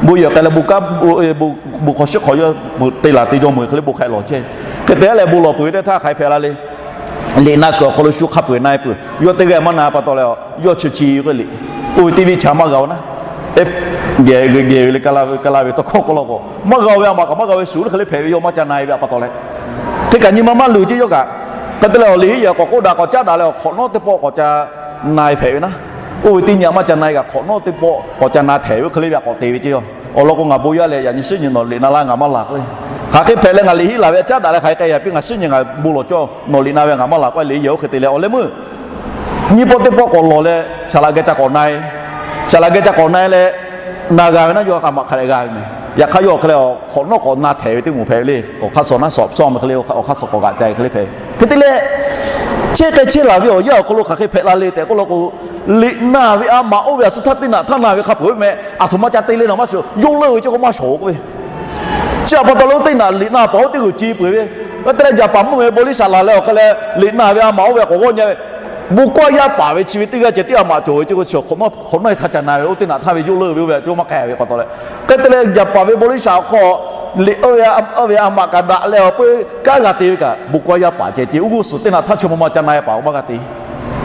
bon yehˬ k'ai leh bon kaˉ bon hk'aw shiˉ hk'awꞈ yawˇ te laˬ te jaw meuˬ hk'e le bon hk'aꞈ lawˬ chehˇ. Hk'e te leh bon lawˬ peuˬ ve teˇ htaˇ hk'aˬ hk'e hpehꞈ la le. Liꞈ na kuiˬ awˬ hk'aw lo shu hk'a peu-eˬ na e peuˬ. Yawˇ teˇ g'aˇ maˇ na pa taw leh, yawˇ chi chi k'oˆ le, oˇ ve teˇ viˇ cha maˇ g'a-o naˉ. Geh geh ve le, ka la ve tawˇ hkawˇ k'oˆ law k'o, maˇ g'a-o ve a maꞈ kaꞈ maˇ g'a-o ve shuˍ le hk'e le hpehꞈ ve, yawˇ maˇ ca na e ve a pa taw leh, hk'e kaꞈ nyi ma maˇ luˬ ce yawˇ kaꞈ. Hk'e te leh awˬ liꞈ henˇ yehˬ k'awꞈ k'oˆ daꞈ k'awꞈ caˉ daꞈ leh awˬ hk'awꞈ nawˉ teˇ pawˆ k'awꞈ ca na e hpehꞈ ve naˉ. Oˇ ve teˇ nyi aꞈ maˇ ca na e kaꞈ hk'awꞈ nawˉ teˇ pawˆ k'awꞈ ca na hpehꞈ ve hk'e le ve a k'awꞈ te ve ce yawˇ. Awˬ lawn k'o, ngaˬ bon yaˇ leh yaꞈ nyi shiˉ nyi nawˬ liꞈ na laˇ ngaˬ maˇ laˬ k'oˆ ve. Hk'aˬ hk'e hpehꞈ leh ngaˬ liꞈ henˇ laˬ ve a caˉ daꞈ leh hk'aˬ hk'e k'ai yaꞈ piˇ ngaˬ shiˉ nyi ngaˬ bon lawˬ cawˇ nawˬ liꞈ na ve ngaˬ maˇ laˬ k'oˆ ve liꞈ henˇ yehˬ oˇ hk'e te leh awˬ leh meuˇ Nyiˇ pawˆ teˇ pawˆ k'awꞈ lawˬ leh, saˍ laꞈ geh ca k'awꞈ na-e. Saˍ laꞈ geh ca k'awꞈ na-e leh, na g'a ve naˉ yawˇ k'a maꞈ hk'a dehꞈ g'a ve meh. Yaꞈ hk'aˇ yawˇ awˬ hk'e leh, hk'awꞈ nawˉ k'awꞈ na htehˍ ve teˇ moˍ hpehꞈ ve le. Awˬ hk'aˇ suh naˉ suh, suh meh hk'e le, awˬ hk'aˇ suh k'awꞈ g'aꞈ ca hk'e le hpehꞈ ve. Hk'e te leh, chehˇ k'ai chehˇ laˬ ve awˬ yanˇ awˬ hk'aw lo hk'aˬ hk'e hpehꞈ la le tehꞈ k'oˆ law k'o, liꞈ na ve a maꞈ oˇ ve a suh htaˇ teˇ naꞈ htaˇ na ve hk'a peuˬ ve meh. Aˬ htoꞈ ma ca te le naˬ maˇ shiˍ, yawˇ leuˆ ve ceh k'o maˇ shawˍ k'oˆ ve. Chi a pa taw leh oˇ teˇ naꞈ liꞈ na paˍ oˇ teˇ g'uˬ ce peuˬ ve. Hk'e te leh jaˍ paˍ mvuhˇ ve bon liˇ shaˍ laˬ leh awˬ hk'e leh liꞈ na ve a maꞈ oˇ ve k'awꞈ g'awˇ nyi ve, bon kawˇ yaˇ paˍ ve chi ve teˇ g'aˇ ceh tiˉ a maꞈ cawˬ ve ceh k'o, chi hk'awꞈ nawˉ hk'awꞈ nawˉ e htaˇ ca na ve, oˇ teˇ naꞈ htaˇ ve yawˇ leuˆ ve oˇ ve a cawˇ maˇ k'ai ve pa taw leh. Hk'e te leh jaˍ paˍ ve bon liˇ shaˍ awˬ hk'aw liꞈ oˇ ve a maꞈ kaꞈ daꞈ leh awˬ peu kanˉ g'a te ve kaꞈ, bon kawˇ yaˇ paˍ ceh ceh oˇ g'uˇ suhˍ teˇ naꞈ htaˇ chi ma ma ca na e paˍ maˇ g'a te.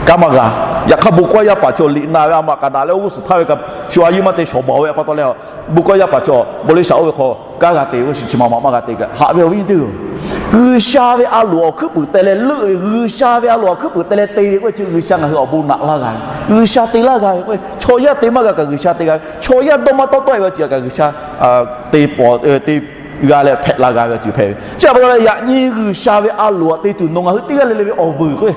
Kanˉ maˇ g'a. Yaꞈ hk'aˇ bon kawˇ yaˇ paˍ chi liꞈ na ve a maꞈ kaꞈ daꞈ leh oˇ g'uˇ suhˍ htaˇ ve kaꞈ shu a yeˇ maˇ te shawˍ baˬ ve a pa taw leh, bon kawˇ yaˇ paˍ chi bon liˇ shaˍ oˇ ve hk'aw kanˉ g'a te ve, oˇ shiˍ chi ma ma maˇ g'a te kaꞈ. Haꞈ ve awˬ viˉ nyi teˇ-oˬ, G'uiˬsha ve a loˍ awˬ hkuiˉ puiˍ teh leh leuˆ ve, G'uiˬsha ve a loˍ awˬ hkuiˉ puiˍ teh leh te ve k'oˆ ve chi G'uiˬsha ngaˬ hui awˬ bon naꞈ laˇ g'a ve, G'uiˬsha te laˇ g'a ve k'oˆ ve, chaw yaˇ te maˇ g'a kaꞈ G'uiˬsha te g'a ve, chaw yaˇ dawˇ maˇ tawˆ tawˆ e ve awˬ ceuˬ kaꞈ G'uiˬsha te pawˍ te g'a leh hpehꞈ la g'a ve awˬ ceuˬ hpehꞈ ve. Chi a pa taw leh yaꞈ nyi G'uiˬsha ve a loˍ aꞈ te tuˬ nawˬ ngaˬ hui teˇ g'aˇ le le ve awˬ vuiˬ k'oˆ ve,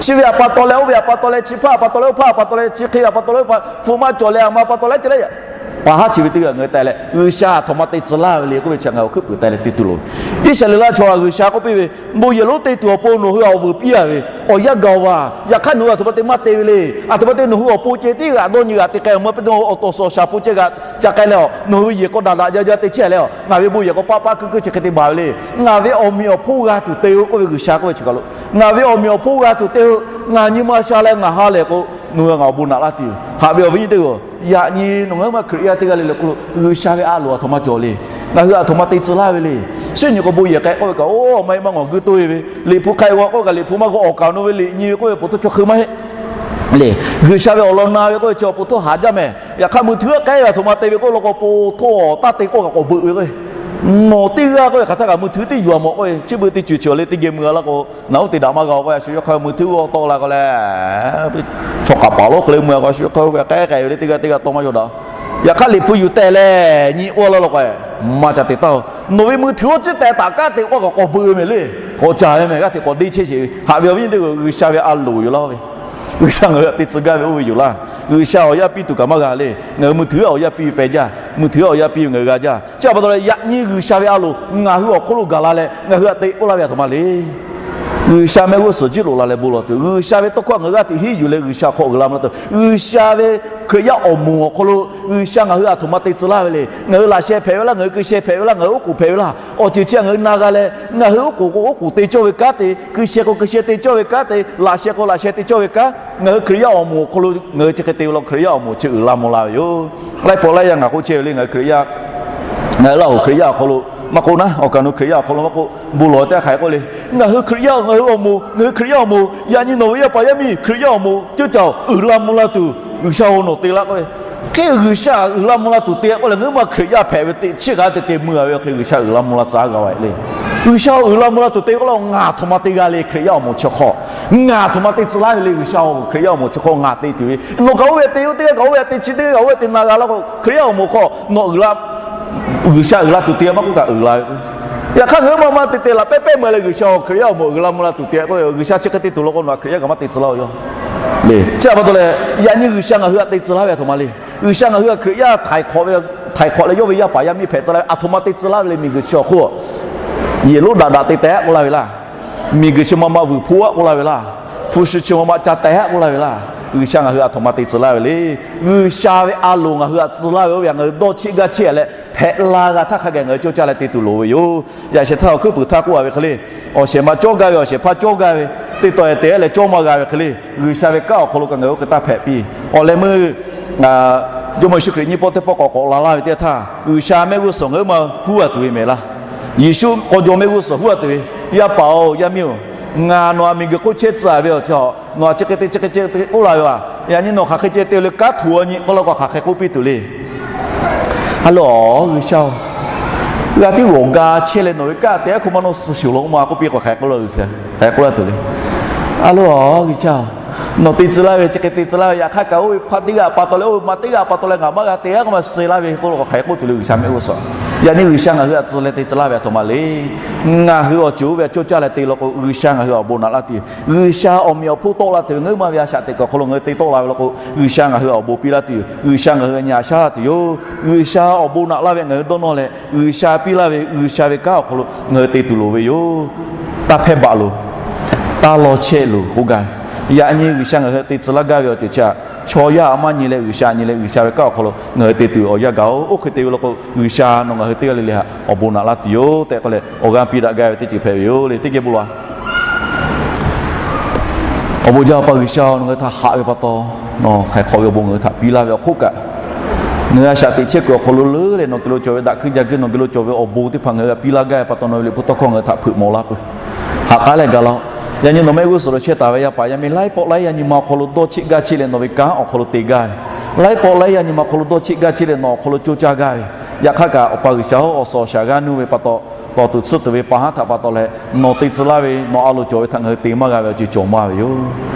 chi ve a pa taw leh oˇ ve a pa taw leh chi hpaˇ a pa taw leh oˇ hpaˇ a pa taw leh chi hk'e a pa taw leh oˇ hpaˇ hpu maˇ cawˬ leh a ma pa taw leh ceh leh pa haˉ chi ve teˇ g'aˇ ngaˬ hui teh leh G'uiˬsha aˬ htoꞈ ma te tcuh laˇ ve le k'oˆ ve chi ngaˬ hui awˬ hkuiˉ puiˍ teh leh te tuˬ loˍ ve. Iˉsaˍreˍlaˆ chaw htaꞈ G'uiˬsha k'oˆ piˇ ve, bon yehˬ lonˉ te tuˬ awˬ pon nawˬ hui awˬ vuiˬ piˇ a ve, awˬ yanˇ gaˬ-oˬ vaˬ. Yaꞈ hk'aˇ nawˬ hui aˬ htoꞈ ma te maˇ te ve le. Aˬ htoꞈ ma te nawˬ hui awˬ pon ceh tiˉ g'aꞈ dawˇ nyi g'aꞈ te k'ai, awˬ ma pehˇ dawˇ awˬ to suhˍ awˬ shaˍ pon ceh g'aꞈ ca k'ai leh, nawˬ hui yehˬ k'aw daꞈ daꞈ jaˇ jaˇ te chehˇ leh, ngaˬ ve bon yehˬ k'aw paˆ paˆ keu keu chi hk'e te baˬ ve le. Ngaˬ ve awˬ meꞈ awˬ hponˇ g'a tuˬ te-o k'oˆ ve G'uiˬsha k'oˆ ve chi kaˬ lo, ngaˬ ve awˬ meꞈ awˬ hponˇ g'a tuˬ te-o. Ngaˬ nyi ma sha leh ngaˬ ha lehˬ k'o, nawˬ hui ngaˬ awˬ bon naꞈ laˇ tuˬ yoˬ. Haꞈ ve awˬ viˉ nyi teˇ-oˬ, yaꞈ nyi nawˬ ngaˬ hui ma Hkriꞈ yaˇ teˇ g'aˇ le le k'oˆ lo G'uiˬsha ve a loˍ aˬ htoꞈ ma cawˬ le. Ngaˬ hui aˬ htoꞈ ma te tcuh laˇ ve le. Shinˉ nyi k'o bon yehˬ k'ai k'oˆ ve kaꞈ, oˇ maˇ heˆ maˇ ngawˬ gui toˇ e ve, liꞈ hpu hk'ai g'aw k'oˆ kaꞈ liꞈ hpu maˇ g'aw, awˬ kaˍ awˬ nu ve liꞈ nyi ve k'oˆ ve po htoˇ chaw hk'eun maˇ heˆ le. G'uiˬsha ve awˬ lawn na ve k'oˆ ve chi awˬ po htoˇ haˍ jaˇ meh. Yaꞈ hk'aˇ mui htuiˉ aˉ k'ai ve aˬ htoꞈ ma te ve k'oˆ law k'o, po htoˇ taˇ te k'oˆ kaꞈ k'awꞈ beuꞈ ve k'o, nawˬ teˇ g'aˇ k'oˆ ve hk'aˬ htaˇ kaꞈ mui htuiˉ teˇ yuˬ a mawˬ k'oˆ ve, chi beuꞈ teˇ ceuˬ ceuˬ le teˇ geh mui a laˇ k'o, naˬ oˇ te daꞈ maˇ g'a-o k'oˆ ve, a shu yawˇ hk'aˇ mui htuiˉ g'aw tawˆ la k'o leh, chaw k'aˍ paˍ lonˉ hk'e le mui a k'o, a shu yawˇ hk'aˇ k'ai k'ai ve le teˇ g'aˇ teˇ g'aˇ tawˇ maˇ yaw daꞈ. Yaꞈ hk'aˇ liꞈ hpu yuˬ tehˬ leh nyi k'oˆ laˇ law k'o, maˇ ca te taˇ-oˬ. Nawˬ ve mui htuiˉ oˇ ciˉ teh taˍ kaꞈ te k'oˆ kaꞈ k'awꞈ beuꞈ ve meh le. K'awꞈ caˍ ve meh g'aˇ hteꞈ k'awꞈ deˇ chehˇ sheˍ ve. Haꞈ ve awˬ viˉ nyi teˇ-oˬ, G'uiˬsha ve a loˍ yoˬ laˇ ve, G'uiˬsha ngaˬ hui htaꞈ te tcuh gaˇ ve oˇ ve yoˬ laˇ. G'uiˬsha awˬ yanˇ piˇ tuˬ kaꞈ maˇ g'a le. Ngaˬ hui mui htuiˉ awˬ yanˇ piˇ ve peh jaˇ, mui htuiˉ awˬ yanˇ piˇ ve ngaˬ hui g'a jaˇ. Chi a pa taw leh yaꞈ nyi G'uiˬsha ve a loˍ ngaˬ hui awˬ hk'oˆ lo gaˬ la leh ngaˬ hui htaꞈ te k'oˆ laˇ ve aˬ htoꞈ ma le. G'uiˬsha mehˆ g'uˇ suhˍ jiˇ loꞈ la leh bon lawˬ tuˬ, G'uiˬsha ve tawˇ hkawˇ ngaˬ hui g'aˇ hteꞈ hiˉ yuˬ leh G'uiˬsha hk'aw uiˍ la mvuh la tuˬ, G'uiˬsha ve Hkriꞈ yaˇ awˬ moˍ awˬ hk'aw lo G'uiˬsha ngaˬ hui aˬ htoꞈ ma te tcuh laˇ ve le. Ngaˬ hui laꞈ sheh hpehꞈ ve laˇ, ngaˬ hui keu sheh hpehꞈ ve laˇ, ngaˬ hui oˉ k'oˍ hpehꞈ ve laˇ, awˬ ceuˬ chi ngaˬ hui na g'a leh, ngaˬ hui oˉ k'oˍ k'o oˉ k'oˍ te cawˇ ve kanˉ te, keu sheh k'o keu sheh te cawˇ ve kanˉ te, laꞈ sheh k'o laꞈ sheh te cawˇ ve kanˉ, ngaˬ hui Hkriꞈ yaˇ awˬ moˍ awˬ hk'aw lo ngaˬ hui chi hk'e te ve law Hkriꞈ yaˇ awˬ moˍ chi uiˍ la mvuh la ve yoˬ. Laiˉ pawˆ laiˉ yaˇ ngaˬ k'oˆ chehˇ ve le, ngaˬ hui Hkriꞈ yaˇ, ngaˬ hui Laˇ hoˍ Hkriꞈ yaˇ awˬ hk'aw lo maˇ k'oˆ naˉ, awˬ kaˍ awˬ nu Hkriꞈ yaˇ awˬ hk'aw lo maˇ k'oˆ, bon lawˬ teˇ g'aˇ hk'aˬ hk'e k'oˆ le. Ngaˬ hui Hkriꞈ yaˇ, ngaˬ hui awˬ moˍ, ngaˬ hui Hkriꞈ yaˇ awˬ moˍ, yaꞈ nyi nawˬ ve yaˇ paˍ yaˇ miˇ Hkriꞈ yaˇ awˬ moˍ ceuˇ caˬ uiˍ la mvuh la tuˬ, G'uiˬsha-oˬ nawˬ te laˇ k'oˆ ve. Hk'e G'uiˬsha uiˍ la mvuh la tuˬ te k'oˆ leh, ngaˬ hui ma Hkriꞈ yaˇ hpehꞈ ve teꞈ chiˇ g'a te te mui a ve hk'e G'uiˬsha uiˍ la mvuh la tcuh g'a ve le. G'uiˬsha uiˍ la mvuh la tuˬ te k'oˆ la, ngaˬ aˬ htoꞈ ma te g'a le Hkriꞈ yaˇ awˬ moˍ chi hk'aw, ngaˬ aˬ htoꞈ ma te tcuh laˇ ve le G'uiˬsha-oˬ, Hkriꞈ yaˇ awˬ moˍ chi hk'aw ngaˬ te tuˬ ve. Nawˬ kaꞈ oˇ ve te, oˇ teˇ g'aˇ kaꞈ oˇ ve te, chi teˇ g'aˇ kaꞈ oˇ ve te na g'a laˇ k'o, Hkriꞈ yaˇ awˬ moˍ hk'aw nawˬ uiˍ la G'uiˬsha uiˍ la tuˬ te maˇ k'oˆ kaꞈ uiˍ la ve k'o. Yaꞈ hk'aˇ ngaˬ hui ma ma te te laˬ pehˉ pehˉ meuˇ leh G'uiˬsha-oˬ Hkriꞈ yaˇ awˬ moˍ uiˍ la mvuh la tuˬ te k'oˆ ve, G'uiˬsha chi hk'e te tuˬ law k'o nawˬ htaꞈ Hkriꞈ yaˇ kaꞈ maˇ te tcuh laˇ-oˬ yoˬ. Le chi a pa taw leh, yaꞈ nyi G'uiˬsha ngaˬ hui htaꞈ te tcuh laˇ ve aˬ htoꞈ ma le. G'uiˬsha ngaˬ hui htaꞈ Hkriꞈ yaˇ htaiˍ hk'awꞈ ve, htaiˍ hk'awꞈ leh yawˇ ve yaˇ paˍ yaˇ miˇ hpehꞈ tcuh laˇ ve aˬ htoꞈ ma te tcuh laˇ ve le. Miˬguiˬ chi awˬ hk'oˆ yehˬ lonˉ daꞈ daꞈ te tehꞈ k'oˆ laˇ ve laˇ. Miˬguiˬ chi ma ma vuiˬ hpoˆ aˉ k'oˆ laˇ ve laˇ. Hpu shi chi ma ma ca tehꞈ k'oˆ laˇ ve laˇ. G'uiˬsha ngaˬ hui htaꞈ aˬ htoꞈ ma te tcuh laˇ ve le. G'uiˬsha ve a loˍ ngaˬ hui htaꞈ tcuh laˇ ve oˇ ve htaꞈ ngaˬ hui dawˇ cheˆ gaˇ cheˆ leh hpehꞈ la g'a htaˇ hk'a gaˬ ngaˬ hui cawˇ caˇ leh te tuˬ loˍ ve yoˬ. Yaꞈ shehˍ htaˇ awˬ hkuiˉ puiˍ htaˇ k'oˆ a ve hk'e le, awˬ shehˍ ma cawˇ gaˇ ve, awˬ shehˍ hpaˇ cawˇ gaˇ ve, teˇ taw e te leh cawˇ maˇ g'a ve hk'e le, G'uiˬsha ve kanˉ awˬ hk'aw lo kaꞈ ngaˬ hui oˇ hk'e taˇ hpehꞈ piˇ. Awˬ leh meuˇ Jawˇmawˇ Yeˍsuˆ Hkriꞈ nyiˇ pawˆ teˇ pawˆ k'awꞈ k'awꞈ la laˇ ve teˇ yanˇ htaˇ, G'uiˬsha mehˆ g'uˇ suhˍ ngaˬ hui ma huˉ a tuˬ ve mehˍ laˇ. Yeˍsuˆ k'aw jaw mehˆ g'uˇ suhˍ huˉ a tuˬ ve, Yaˇ paˍ-oˬ, yaˇ miˇ-oˬ, ngaˬ nawˬ htaꞈ miˬguiˬ hk'oˆ chehˇ tcuh a ve awˬ ceuˬ nawˬ htaꞈ chi hk'e te chi hk'e ceh k'oˆ la ve a. Yaꞈ nyi nawˬ hk'aˬ hk'e ceh te leh kanˉ htoꞈ a nyi k'oˆ laˇ k'o hk'aˬ hk'e k'oˆ piˇ tuˬ le. A loˬ, G'uiˬsha-oˬ, g'a tiˉ g'awˬ ga chehˇ leh nawˬ ve kanˉ te aˉ hk'oˆ maˇ nawˇ suh shuˍ law k'oˆ ma k'oˆ piˇ k'o hk'aˬ hk'e k'oˆ laˇ tuˬ le. A loˬ, G'uiˬsha-oˬ, nawˬ te tcuh laˇ ve chi hk'e te tcuh laˇ ve, yaꞈ hk'aˇ kaꞈ oˇ ve hpaˇ teˇ g'aˇ pa taw leh oˇ ve ma teˇ g'aˇ pa taw leh ngaˬ maˇ g'a te aˉ k'oˆ ma suh laˇ ve k'oˆ laˇ k'o hk'aˬ hk'e k'oˆ tuˬ le G'uiˬsha mehˆ g'uˇ suhˍ. Yaꞈ nyi G'uiˬsha ngaˬ hui htaꞈ tcuh leh te tcuh laˇ ve aˬ htoꞈ ma le. Ngaˬ hui awˬ ceuˬ oˇ ve aꞈ cawˇ caˇ leh te law k'o, G'uiˬsha ngaˬ hui awˬ bon naꞈ laˇ tuˬ yoˬ. G'uiˬsha awˬ meꞈ awˬ hponˇ tawˆ la tuˬ ve ngeuˉ maˇ ve a shaꞈ teꞈ kuiˬ awˬ hk'aw lo ngaˬ hui te tawˆ la ve law k'o, G'uiˬsha ngaˬ hui awˬ bon piˇ laˇ tuˬ yoˬ. G'uiˬsha ngaˬ hui nyi haꞈ shaˉ laˇ tuˬ yoˬ. G'uiˬsha awˬ bon naꞈ laˇ ve ngaˬ hui dawˇ nawˇ leh, G'uiˬsha piˇ laˇ ve G'uiˬsha ve kanˉ awˬ hk'aw lo ngaˬ hui te tuˬ loˍ ve yoˬ. Taˇ hpehˇ baˬ loˬ, taˇ law chehˇ loˬ k'oˆ gaˇ ve. Yaꞈ nyi G'uiˬsha ngaˬ hui te tcuh laˇ gaˇ ve awˬ ceuˬ chi htaꞈ chaw yaˇ maˇ nyi leh G'uiˬsha nyi leh G'uiˬsha ve kanˉ awˬ hk'aw lo ngaˬ hui te tuˬ awˬ yanˇ gaˬ-oˬ. Oˇ hk'e te ve law k'o, G'uiˬsha nawˬ ngaˬ hui teˇ g'aˇ le le htaꞈ awˬ bon naꞈ laˇ tuˬ yoˬ tehꞈ k'oˆ leh awˬ g'aˇ piˇ daꞈ gaˇ ve teˇ ceuˬ hpehꞈ ve yoˬ le. Teˇ geh bon lawˬ-a. Awˬ bon jaˇ Awˬ pa G'uiˬsha-oˬ, nawˬ ngaˬ hui htaꞈ haꞈ ve pa taw, nawˬ htaiˍ hk'awꞈ ve awˬ bon ngaˬ hui htaꞈ piˇ laˇ ve awˬ hk'oˆ kaꞈ, ngaˬ hui a shaꞈ teꞈ chehˇ kuiˬ awˬ hk'aw lo leuˉ leh nawˬ geh lo cawˬ ve daꞈ hkuiˇ jaˇ geuˇ nawˬ geh lo cawˬ ve awˬ bon teˇ hpaˍ ngaˬ hui htaꞈ piˇ laˇ gaˇ ve pa taw, nawˬ ve liꞈ hpu tawˇ hkawˇ ngaˬ hui htaꞈ hpeuꞈ mawˬ laˇ peuˬ. Haꞈ k'aˉ leh gaˬ laˇ-oˬ. Yaꞈ nyi nawˬ mehˆ g'uˇ suhˍ lo chehˇ taˍ ve yaˇ paˍ yaˇ miˇ laiˉ pawˆ laiˉ yaˇ nyi ma awˬ hk'aw lo dawˇ cheˆ gaˇ cheˆ leh nawˬ ve kanˉ awˬ hk'aw lo te gaˇ ve, laiˉ pawˆ laiˉ yaˇ nyi ma awˬ hk'aw lo dawˇ cheˆ gaˇ cheˆ leh nawˬ awˬ hk'aw lo coˇ caˇ gaˇ ve, yaꞈ hk'aˇ kaꞈ Awˬ pa G'uiˬsha-oˬ, awˬ suhˍ awˬ shaˍ g'aˇ nuˇ ve pa taw, tawˍ tuˬ tsuhˇ tuˬ ve pa haˉ htaꞈ pa taw leh nawˬ te tcuh laˇ ve nawˬ a loˍ cawˬ ve htaꞈ ngaˬ hui te maˇ g'a ve awˬ ceuˬ cawˬ maˇ ve yoˬ.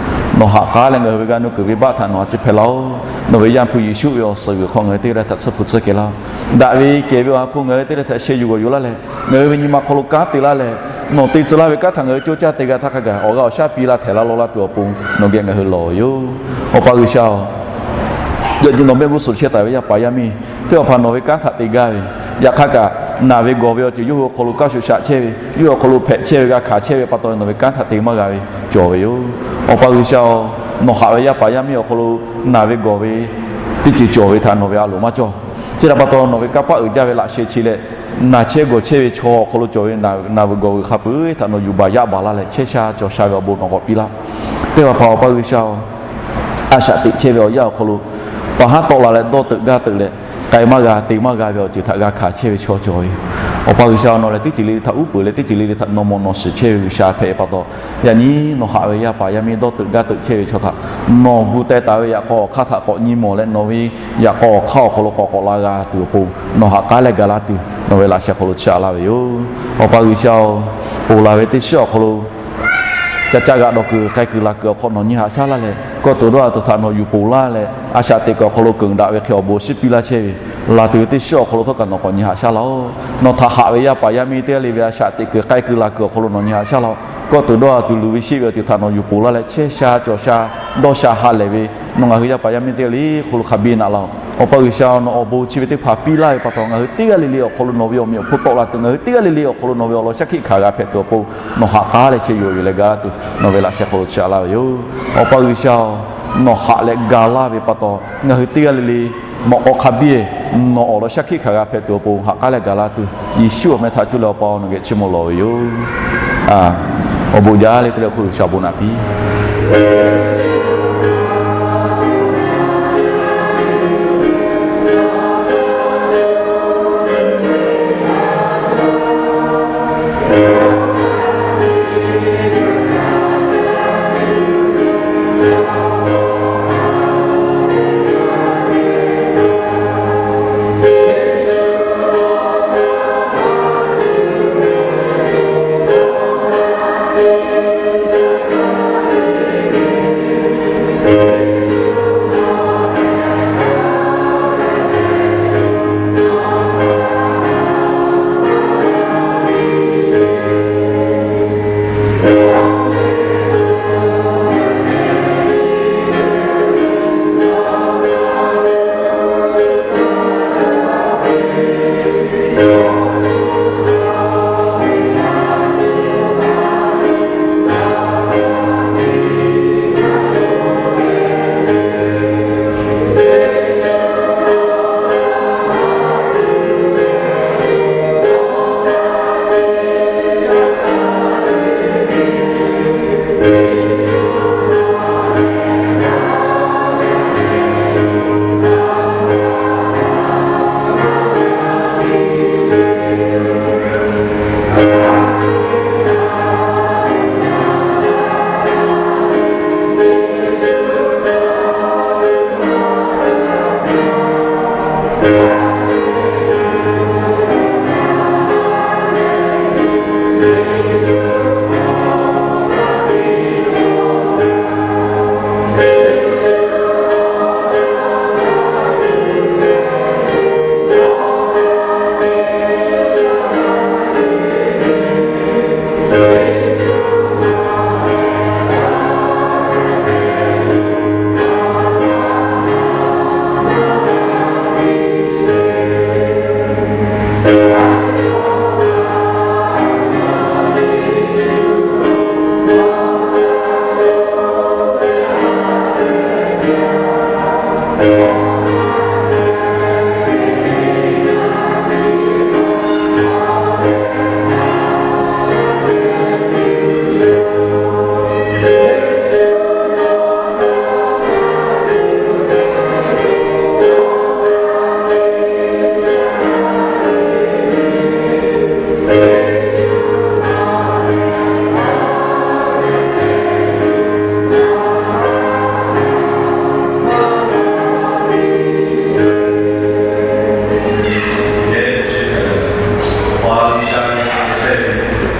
Nawˬ haꞈ k'aˉ leh ngaˬ hui ve g'aˇ nuˇ kuiˬ venˇbaˆ htaꞈ nawˬ a ciˉ hpehˇ laˇ-oˬ. Nawˬ ve Yaˇ hpu Yeˍsuˆ ve awˬ suhˍ g'uiˬ hk'aw ngaˬ hui teˇ g'aˇ htaꞈ tsuhˇ hpu tsuhˇ kehˬ laˇ-oˬ. Daꞈ ve kehˬ ve Awˬ ha hpu ngaˬ hui teˇ g'aˇ htaꞈ sheh yuˬ g'awˬ yuˬ laˇ leh, ngaˬ hui ve nyi ma hk'aw lo kanˉ te laˇ leh, nawˬ te tcuh laˇ ve kanˉ htaꞈ ngaˬ hui coˇ caˇ te g'a htaˇ hk'a gaˬ awˬ g'aˇ awˬ shaˉ piˇ laˇ htehꞈ laˇ law laˇ tuˬ awˬ pon nawˬ geh ngaˬ hui lawˬ ve yoˬ. Awˬ pa G'uiˬsha-oˬ, yaꞈ nyi nawˬ mehˆ g'uˇ suhˍ chehˇ taˍ ve yaˇ paˍ yaˇ miˇ teˇ hpaˍ nawˬ ve kanˉ htaꞈ te gaˇ ve, yaꞈ hk'aˇ kaꞈ naˬ ve gawˬ ve awˬ ceuˬ yawˇ hui awˬ hk'aw lo kaˇ shuˍ shaꞈ chehˇ ve, yawˇ hui awˬ hk'aw lo hpehꞈ chehˇ ve g'a hkanˍ chehˇ ve pa taw nawˬ ve kanˉ htaꞈ te maˇ g'a ve cawˬ ve yoˬ. Awˬ pa G'uiˬsha-oˬ, nawˬ haꞈ ve yaˇ paˍ yaˇ miˇ awˬ hk'aw lo naˬ ve gawˬ ve teˇ ceuˬ cawˬ ve htaꞈ nawˬ ve a loˍ maˇ cawˇ. Chi htaꞈ pa taw nawˬ ve kanˇ paˆ uiˍ jaˇ ve laꞈ sheh chi leh naˬ chehˇ gawˬ chehˇ ve chaw awˬ hk'aw lo cawˬ ve naˬ ve gawˬ ve hk'a peu-eˬ htaꞈ nawˬ yuˬ baˬ yaꞈ baˬ laˇ leh chehˇ sha cawˬ sha ve awˬ bon nawˬ k'awꞈ piˇ laˇ. Teˇ hpaˍ hpaˍ Awˬ pa G'uiˬsha-oˬ, a shaꞈ teꞈ chehˇ ve awˬ yanˇ awˬ hk'aw lo pa haˉ tawˆ la leh dawˇ teuꞈ gaˇ teuꞈ leh k'ai maˇ g'a te maˇ g'a ve awˬ ceuˬ htaꞈ g'a hkanˍ chehˇ ve chaw cawˬ ve yoˬ. Awˬ pa G'uiˬsha nawˬ lehˬ teˇ ceuˬ le le htaꞈ uˉ peunˍ leh teˇ ceuˬ le le htaꞈ nawˬ mawˬ nawˬ shiˍ chehˇ ve G'uiˬsha hpehꞈ pa taw, yaꞈ nyi nawˬ haꞈ ve yaˇ paˍ yaˇ miˇ dawˇ teuꞈ gaˇ teuꞈ chehˇ ve chaw htaꞈ nawˬ gu teh taˍ ve yaꞈ k'aw awˬ hk'aˇ htaꞈ k'awꞈ nyi mawˬ leh nawˬ ve yaꞈ k'aw awˬ hk'aˇ awˬ hk'aw lo k'awꞈ k'awꞈ la g'a tuˬ awˬ pon nawˬ haꞈ k'aˉ leh gaˬ laˇ tuˬ nawˬ ve laꞈ sheh hk'aw lo chiˇ aꞈ laˇ ve yoˬ. Awˬ pa G'uiˬsha-oˬ, ponˬ laˬ ve teˇ shiˉ awˬ hk'aw lo ca caˆ g'aꞈ dawˬ kuiˬ k'ai kuiˬ laˬ kuiˬ awˬ hk'aw nawˬ nyi haꞈ shaˉ laˇ leh, kawˇ tuˬ dawˇ a tuˬ htaꞈ nawˬ yuˬ ponˬ laˇ leh, a shaꞈ teꞈ kuiˬ awˬ hk'aw lo keunˍ daꞈ ve hk'e awˬ bon awˬ shinˉ piˇ laˇ chehˇ ve, laˬ tuˬ ve teˇ shiˉ awˬ hk'aw lo htawˇ kaꞈ nawˬ k'awꞈ nyi haꞈ shaˉ laˇ-oˬ. Nawˬ htaꞈ haꞈ ve yaˇ paˍ yaˇ miˇ teˇ g'aˇ le ve a shaꞈ teꞈ kuiˬ k'ai kuiˬ laˬ kuiˬ awˬ hk'aw lo nawˬ nyi haꞈ shaˉ laˇ-oˬ. Kawˇ tuˬ dawˇ a tuˬ luˬ ve sheˆ ve awˬ ceuˬ htaꞈ nawˬ yuˬ ponˬ laˇ leh chehˇ sha cawˬ sha dawˇ sha ha lehˬ ve nawˬ ngaˬ hui yaˇ paˍ yaˇ miˇ teˇ g'aˇ le hk'aw lo hk'a biˇ naꞈ laˇ-oˬ. Awˬ pa G'uiˬsha-oˬ, nawˬ awˬ bon chi ve teˇ hpaˍ piˇ laˇ ve pa taw ngaˬ hui teˇ g'aˇ le le awˬ hk'aw lo nawˬ ve awˬ meꞈ awˬ hponˇ tawˆ la tuˬ, ngaˬ hui teˇ g'aˇ le le awˬ hk'aw lo nawˬ ve awˬ lawn shaˉ hkiˆ hkanˍ g'a hpehꞈ tuˬ awˬ pon nawˬ haꞈ k'aˉ leh sheh yuˬ yuˬ leh gaˬ laˇ tuˬ nawˬ ve laꞈ sheh hk'aw lo chiˇ aꞈ laˇ ve yoˬ. Awˬ pa G'uiˬsha-oˬ, nawˬ haꞈ leh gaˬ laˇ ve pa taw ngaˬ hui teˇ g'aˇ le le mawꞈ k'aw hk'a biˇ nawˬ awˬ lawn shaˉ hkiˆ hkanˍ g'a hpehꞈ tuˬ awˬ pon haꞈ k'aˉ leh gaˬ laˇ tuˬ Yeˍsuˆ awˬ meh htaꞈ cuˇ leh Awˬ pa nawˬ geh chiˇ mvuh lawˬ ve yoˬ. Awˬ bon jaˇ le te leh hk'oˆ G'uiˬsha awˬ bon naꞈ piˇ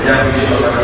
Yaˇ ve awˬ laꞈ